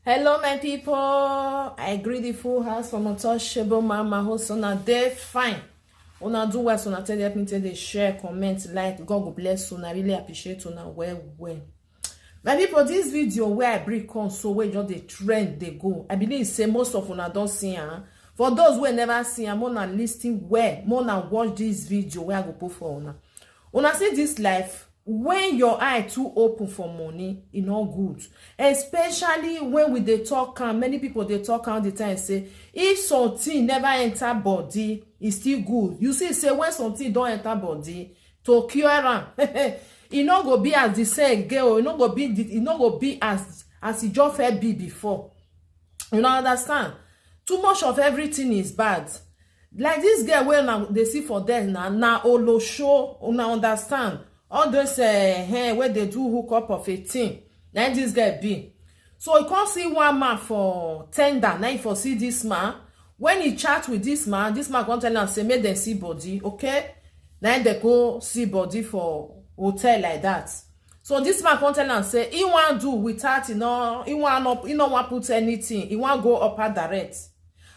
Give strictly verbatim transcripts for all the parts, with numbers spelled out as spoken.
Hello, my people. I greet the full house from Untouchable Mama Host. Una dey fine. Una do well, so una tell help me take dey share, comment, like. God go bless una. I really appreciate una well well. My people, this video wey I bring come so, wey just dey trend dey go, I believe say most of una don see am. For those wey never see am, una listen well, una watch this video wey I go put for una. Una see this life, when your eye too open for money, e no good. Especially when we dey talk am, many people dey talk am all the time say if something never enter body, e still good. You see say when something don enter body, to cure am, e no go be as the same again o. E no go be the, e no go be as as e just first be before. You no understand? Too much of everything is bad. Like this girl wey una dey see for there na, na olosho, una understand? All those, eh, eh, wey dey do hook up of a thing, na im this girl be. So e come see one man for tender, na im for see this man. When e chat with this man, this man come tell am say make dem see body, okay? Na im dem go see body for hotel like that. So this man come tell am say he wan do without, e no, he wan no, he no wan put anything, he wan go upper direct.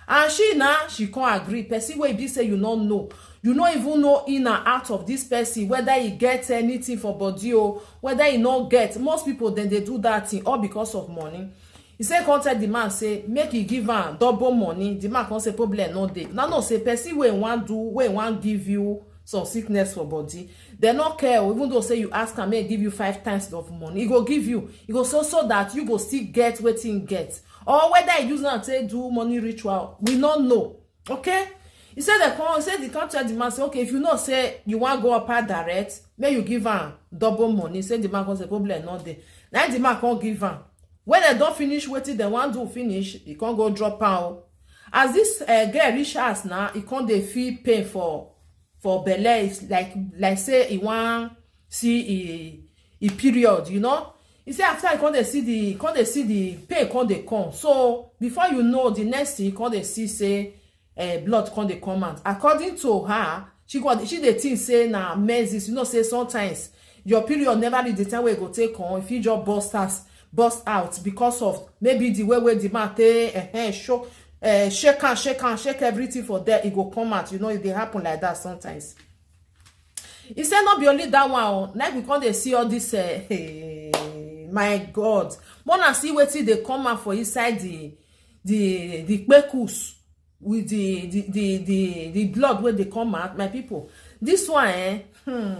And she now, she come agree. Person wey be say you no know, you no even know in and out of this person, whether he get anything for body o, whether he no get. Most people dem dey do that thing all because of money. He say come tell the man say make he give am double money. The man come say problem no dey. Now no say person wey wan do, wey wan give you some sickness for body, dem no care o. Even though say you ask am make he give you five times of money, he go give you. He go so so that you go still get wetin he get, or whether he use am take do money ritual, we no know. Okay? He say dem come, he say dem come tell the man say, okay, if you know say you wan go upper direct, make you give am double money. Say the man come say problem no dey. Na the man come give am. When dem don finish wetin dem wan do finish, e come go drop am o. As this, eh, girl reach house now, e come dey feel pain for for belle. It's like like say e wan see e e period, you know. E say after e come dey see the, come dey see the pain come dey come. So before you know, the next thing e come dey see say, eh, blood come dey come out. According to her, she go, she dey think say na menses. You know say sometimes your period never reach the time wey e go take come, e fit just burst out, burst out because of maybe the way wey the man take, eh, eh, show, eh, shake am, shake am, shake everything for there, e go come out. You know, e dey happen like that sometimes. He say no be only that one o. Na we come dey see all this, eh, hey, my God. Mona see wetin dey come out for inside the the the kpekus with the the the the, the blood wey dey come out, my people. This one, eh, hmm.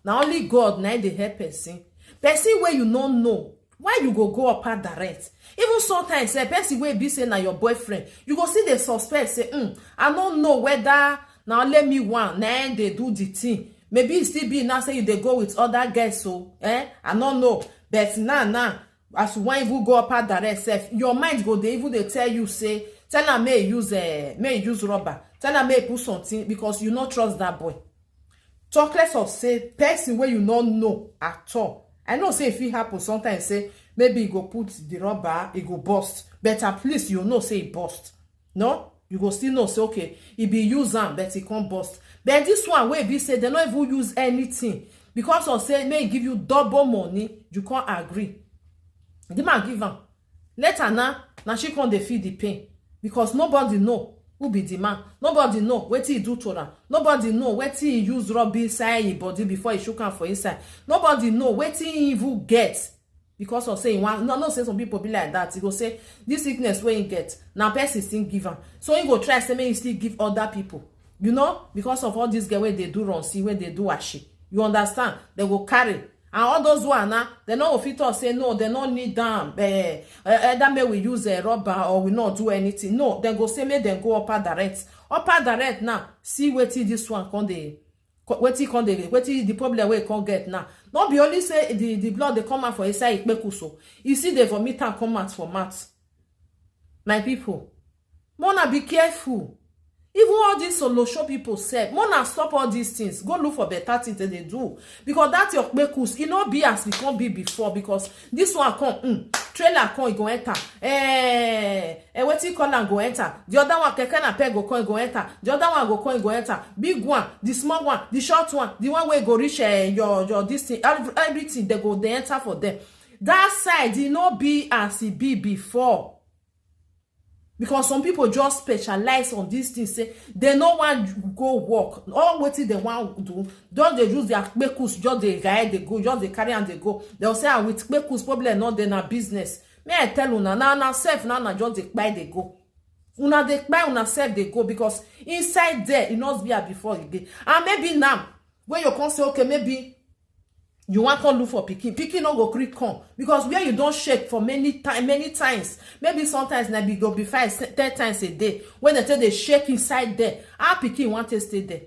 Na only God na im dey help person. Person wey you no know, why you go go upper direct? Even sometimes, eh, person wey be say na your boyfriend, you go still dey suspect say, hmm, I no know whether na only me one na im dey do the thing. Maybe e still be now say you dey go with other girls, so, eh, I no know. But now, now, as you wan even go upper direct sef, your mind go dey even dey tell you say, tell am make e use, eh, make e use rubber, tell am make e put something, because you no trust that boy. Talk less of say person wey you no know at all. I know say e fit happen sometimes say maybe e go put the rubber, e go burst, but at least you know say e burst. No, you go still know say okay, e be use am but e come burst. But this one wey be say dem no even use anything, because of say make e give you double money, you come agree. The man give am. Later now, na she come dey feel the pain, because nobody know who be the man. Nobody know wetin he do to am. Nobody know wetin he use rub inside him body before he shook am for inside. Nobody know wetin he even get, because of say he wan, no, no, say some people be like that. He go say this sickness wey he get, na person still give am. So he go try say make he still give other people. You know, because of all this girl wey dey do run see, wey dey do ashi. You understand? Dem go carry. And all those one now, dem no go fit talk say no, dem no need am. Eh, eh, either make we use a rubber or we no do anything. No, dem go say make dem go upper direct. Upper direct now, see wetin this one come dey, co-, wetin come dey, wetin the problem wey e come get now. No be only say the, the blood dey come out for inside e kpekus o. You see, dey vomit am come out for mouth. My people, mona be careful. Even all these solo show people sef, mona stop all these things. Go look for better things dem dey do. Because that your kpekus, e no be as e come be before. Because this one come, mm, trailer come, e go enter. Eh, eh, wetin call am go enter. The other one, keke napep go come, e go enter. The other one go come, e go enter. Big one, the small one, the short one, the one wey go reach, eh, your, your this thing. Every-, everything dem go dey enter for them. That side, e no be as e be before. Because some people just specialize on this thing, say they no wan go work. All wetin they wan do, just dey use their kpekus, just dey guide, dey go, just dey carry am, dey go. They'll say, "Ah, with kpekus, problem not dey, na business." Me, I tell una, na, na self, na, na just dey kpai, dey go. Una dey kpai, una self dey go, because inside there, e not be as before again. And maybe now, when you come say, okay, maybe you wan come look for pikin, pikin no go gree come, because where you don shake for many time, many times, maybe sometimes na be go be five, se-, ten times a day, when they take dey shake inside there, how pikin wan take stay there?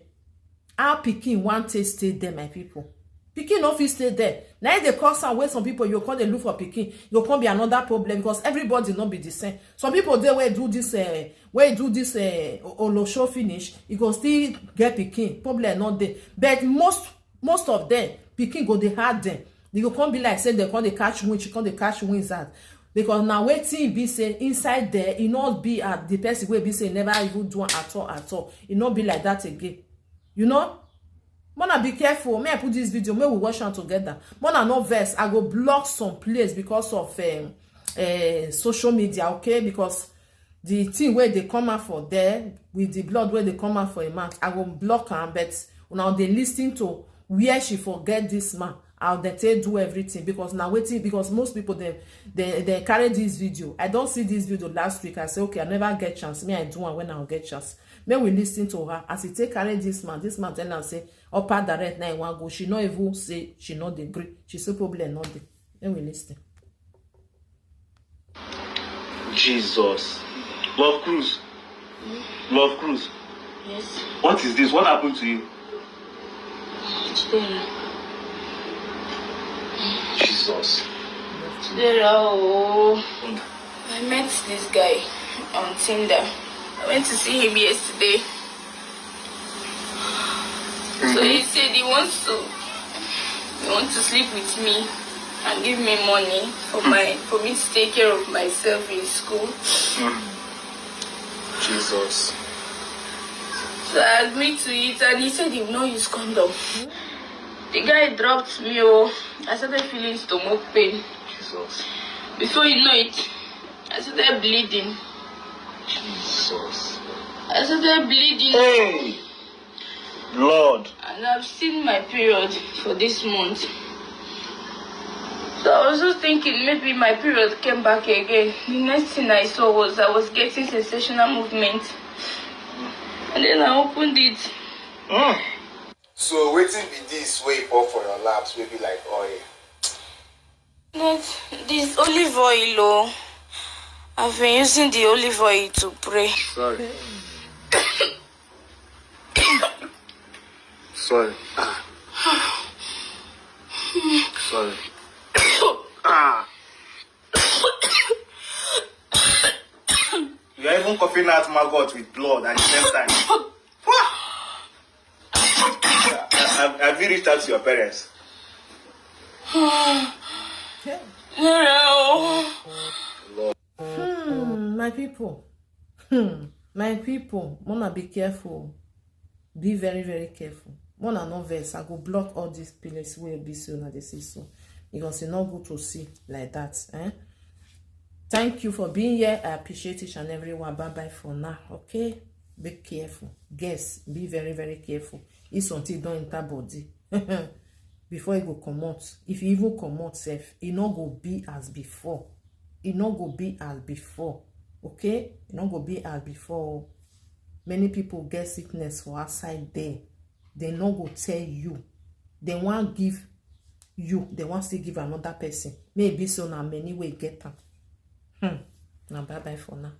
How pikin wan take stay there, my people? Pikin no fit stay there. Na im dey cause am wey some people, you come dey look for pikin, you come be another problem, because everybody no be the same. Some people dey wey do this, eh, wey do this, eh, o-, olosho finish, e go still get pikin, problem no dey. But most, most of them, pikin go dey hard them. They go come be like say they come dey catch witch, come dey catch wizard. Because na wetin e be say inside there, e no be at the person wey be say never even do am at all, at all. E no be like that again. You know? Mona, be careful. May I put this video? May we watch am together. Mona, no vex. I go block some place because of, um, uh, social media, okay? Because the thing where they come out for there, with the blood where they come out for a man, I go block am. But una dey listen to where she forget this man, how they take do everything, because now waiting, because most people, they, they, they carry this video. I don't see this video last week. I say, "Okay, I never get chance. Me, I do one when I get chance." May we listen to her as he take carry this man. This man tell her say, "Upper direct, now I wan go." She no even say she no dey gree. She say problem no dey. May we listen. Jesus. Love Cruz. Love Cruz. Yes. What is this? What happened to you? Today. Jesus. Today, oh, I met this guy on Tinder. I went to see him yesterday. So he said he wants to, he wants to sleep with me and give me money for my, for me to take care of myself in school. Jesus. So I agreed to it, and he said he will not use condom. The guy dropped me, oh, I started feeling stomach pain. Jesus. Before you know it, I started bleeding. Jesus. I started bleeding. Hey! Lord. And I've seen my period for this month. So I was just thinking maybe my period came back again. The next thing I saw was I was getting sensational movement. And then I opened it. Mm. So wetin be this wey you pour for your laps wey be like oil? Not this olive oil, oh. I've been using the olive oil to pray. Sorry. Sorry. Ah. Sorry. Ah. You're even coughing out maggot with blood at the same time. Have, have you reached out to your parents? No. Hmm, my people. Hmm, my people. Mona, be careful. Be very, very careful. Mona, no vex. I go block all these places where be so na dey see so. Because e no good to see like that, eh? Thank you for being here. I appreciate each and every one. Bye bye for now, okay? Be careful. Guys, be very, very careful. If something don enter body, before e go comot, if e even comot sef, e no go be as before. E no go be as before, okay? E no go be as before. Many people get sickness for outside there. They no go tell you. They wan give you, they wan still give another person. Maybe so na many wey get am. Hmm. Na bye bye for now.